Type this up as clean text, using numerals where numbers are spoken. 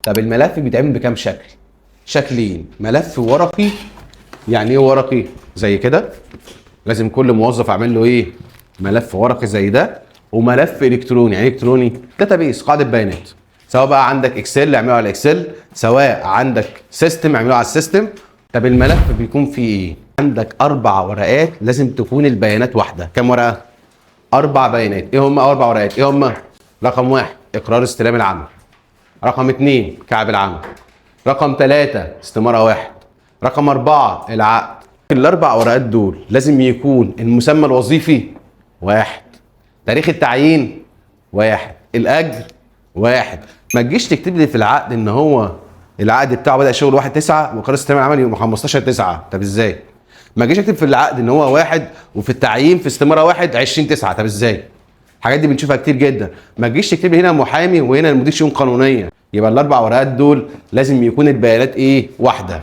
طب الملف بيتعمل بكام شكل؟ شكلين. ملف ورقي. يعني ايه ورقي؟ زي كده، لازم كل موظف اعمل له ايه؟ ملف ورقي زي ده. وملف الكتروني. يعني الكتروني database، قاعدة بيانات، سواء بقى عندك Excel اعمله على Excel، سواء عندك system اعمله على ال system. طب الملف بيكون فيه ايه؟ عندك 4 ورقات لازم تكون البيانات واحدة. كام ورقة؟ 4 بيانات. ايه هم 4 ورقات؟ ايه هم؟ رقم 1 اقرار استلام العمل، رقم 2 كعب العمل، رقم 3 استمارة 1، رقم 4 العقد. ال4 ورقات دول لازم يكون المسمى الوظيفي 1، تاريخ التعيين 1، الأجر 1. ما تجيش تكتب لي في العقد إن هو العقد بتاعه بدأ شغل 1/9 وقرار استلام العمل يوم 15/9. طب إزاي؟ ما تجيش اكتب في العقد إن هو 1 وفي التعيين في استمارة 1 20/9. طب إزاي؟ الحاجات دي بنشوفها كتير جدا. ما تجيش تكتب لي هنا محامي وهنا المدير شؤون قانونية. يبقى ال4 ورقات دول لازم يكون البيانات ايه؟ واحدة.